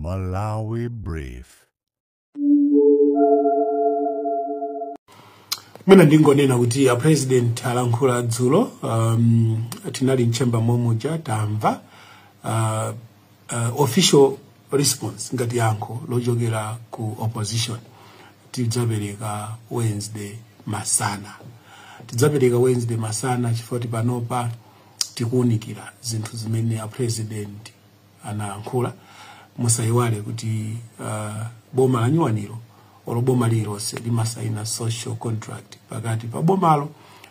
Malawi Brief. Mwina ndingonena kuti a President alankhula dzulo. Tinali m'chamber momuja, tamva official response ngati yankho lochokera ku opposition tidzapereka Wednesday masana. Tidzapereka Wednesday masana chifukwa panopa tikuwunikira zinthu zimene a President anayankhula. Musayiwale kuti boma la nyuwaniro olo boma lililonse limasaina social contract pakati pa bomalo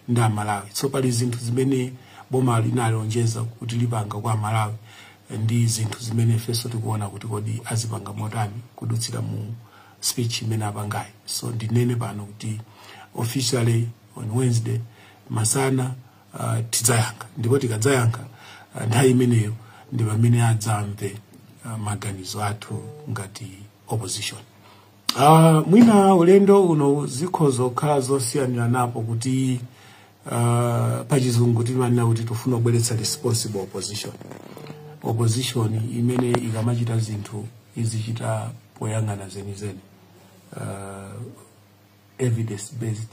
ndi Amalawi. So pali zinthu zimene boma linalonjeza kuti lipanga kwa Amalawi ndi zinthu zimene ifenso tikuona kuti kodi azipanga motani kudutsira mu speech imene apangayi. So ndinene pano kuti officially on Wednesday masana tidzayankha, ndipo tikadzayankha, nthawi imeneyo ndi pamene adzamve maganizo athu ngati opposition. Mwina ulendo uno zikhoza kukhala zosiyanira napo kuti pachizungu timanena kuti tifuna kubweretsa responsible opposition, opposition imene ikamachita zinthu izichita poyang'ana zenizeni, evidence based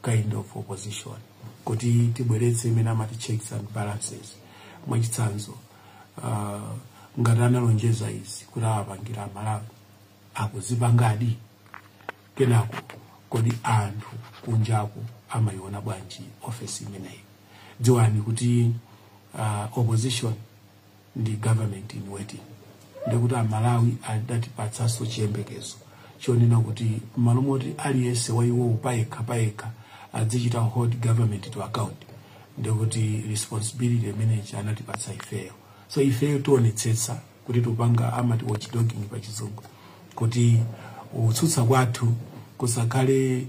kind of opposition, kuti tibweretse imene amati checks and balances. Mwachitsanzo, ngati analonjeza izi kuti awapangira Amalawi, akuzipangadi? Kenako kodi anthu kunjaku amayiona bwanji ofesi imeneyi? Dziwani kuti opposition ndi government in waiting, ndikuti Amalawi adatipatsanso chiyembekezo chonena kuti m'malo moti aliyense wa iwowo payekha payekha adzichita hold government to account, ndikuti responsibility imeneyi anatipatsa ifeyo. So ifeyo tionetsetsa kuti tupanga amati watchdogging pa Chizungu, kuti kutsutsa kwathu kusakhale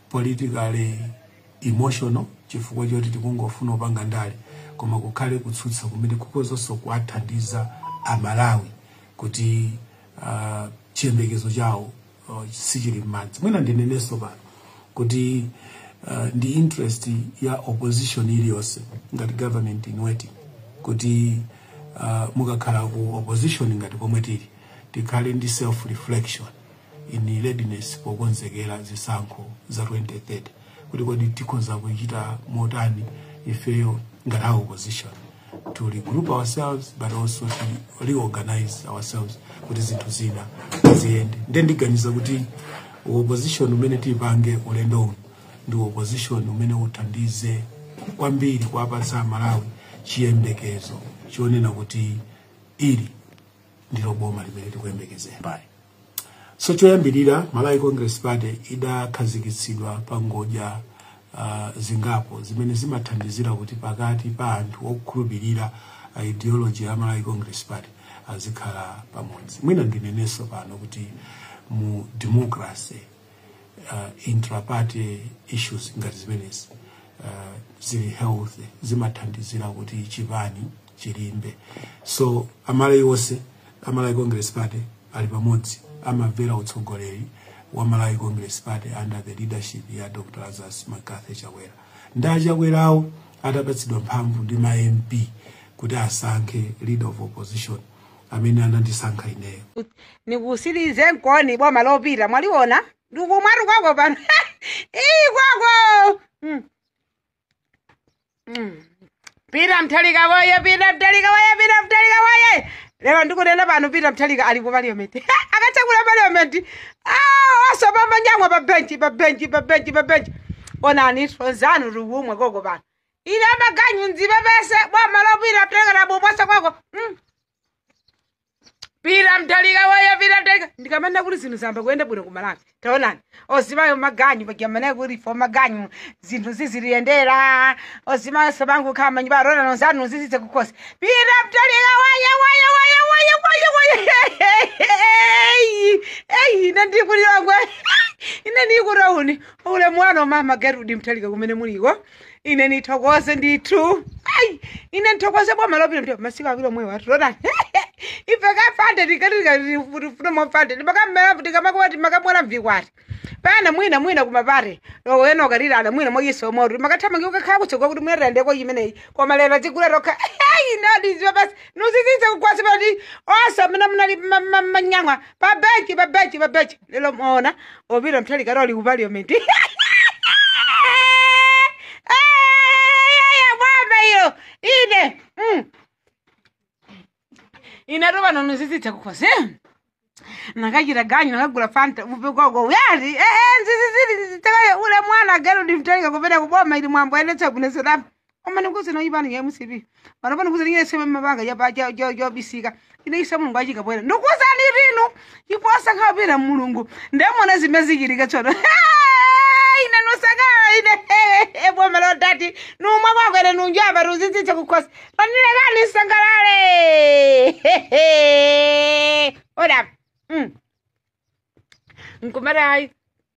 politically emotional chifukwa choti tikungofuna kupanga ndale, koma kukhale kutsutsa kumene kukhozanso kuwathandiza Amalawi kuti chiyembekezo chawo sichili m'madzi. Mwina ndinenenso pano kuti ndi interest ya opposition iliyonse ngati government in waiting kuti mukakhala ku opposition ngati komwe tili, tikhale ndi self reflection in readiness pokonzekera zisankho za 2030, kuti kodi tikhoza kuchita motani ifeyo ngati a opposition to regroup ourselves but also to reorganize ourselves kuti zinthu zina ziyende. Nde ndiganiza kuti opposition umene tipange ulendo uno ndi opposition umene uthandize kwambiri kuwapatsa Amalawi chiyembekezo chonena kuti ili ndilo boma limene tikuyembekezera. Bye. So choyambirira, Malawi Congress Party idakhazikitsidwa pa ngodya zingapo zimene zimathandizira kuti pakati pa anthu okhulupirira ideology ya Malawi Congress Party azikhala pamodzi. Mwina ndinenenso pano kuti mu democracy, intraparty issues ngati zimenezi zili healthy, zimathandizira kuti chipani chilimbe. So Amalawi onse a Malawi Congress Party ali pamodzi, amamvera utsogoleri wa Malawi Congress Party under the leadership ya Dr Lazarus McCarthy Chakwera. Ndi Achakwerawo atapatsidwa mphamvu ndi ma MP kuti asankhe leader of opposition amene anandisankha ineyo. Nikusilize nkoni boma lopita mwaliona ndikumwatu kwako pano ii kwako. Peter Mutharika woye! Peter Mutharika woye! Peter Mutharika woye! Lero ndikunena pano Peter Mutharika ali ku Parliament, akachakula Parliament. Ah, osopamba nyamwa pa benchi, pa benchi, pa benchi, pa benchi. Onani tonzanu tikumwe koko pano. Ine amaganyu ndzipepese boma lopita Mutharika labuposa kwako. Peter Mutharika woye! Peter Mutharika! Ndikamana kuti zinthu zamba kuyenda bwino kuMalawi. Taonani ozimayo maganyu pagamana kuti fo maganyu zinthu ziziliyendera, ozimayo sabangu khala manyumba arona nonzanu zizitse kukhosi. Peter Mutharika woye, woye, woye, woye, woye, woye! Eyi, ine ndikulilongwe, ine ndikutauni. Ulemu wanu mama Gertrude Mutharika kumene muliko. Ine nithokoze ndithu. Ayi, ine nthokoze boma lopita mthu masiku awiri omwewa. Atulonani ife kafande tikatifuna mofande timakamera tikamakuwa timakamwera mvikwati. Pana mwina mwina kumapare wena ukarirana mwina mwayisomoru makathamangi ukakhala kutsogwa kuti munarendeko imeneyi, koma lero dzigula rokha inadiziwa basi nuzizise kukwasi pati onse muna munali manyang'wa pabenchi pabenchi pabenchi. Lero mona opita Mutharika loli ku parliament. Bwamba iyo ine ine topano nuzizitse kukhosi nakachita ganyu, nakagula Fanta upekwako uyati nzizizili ule mwana gero ndimtalika kupeta kuboma ili mwambo ayendetsa bwino sedapo omane kuzina ipani ya MCP pano pano kuzina ingene sema mapanga yobisika ine isa Mulungu achikabwera ndikuzani rinu iposa nkhapira Mulungu ndemona zimene zichitika tsono. Ine nusakala ine boma lotati numwa kwakwene nunjava ruzitsitse kukhosi panilekani sangalale oda nkumati hayi.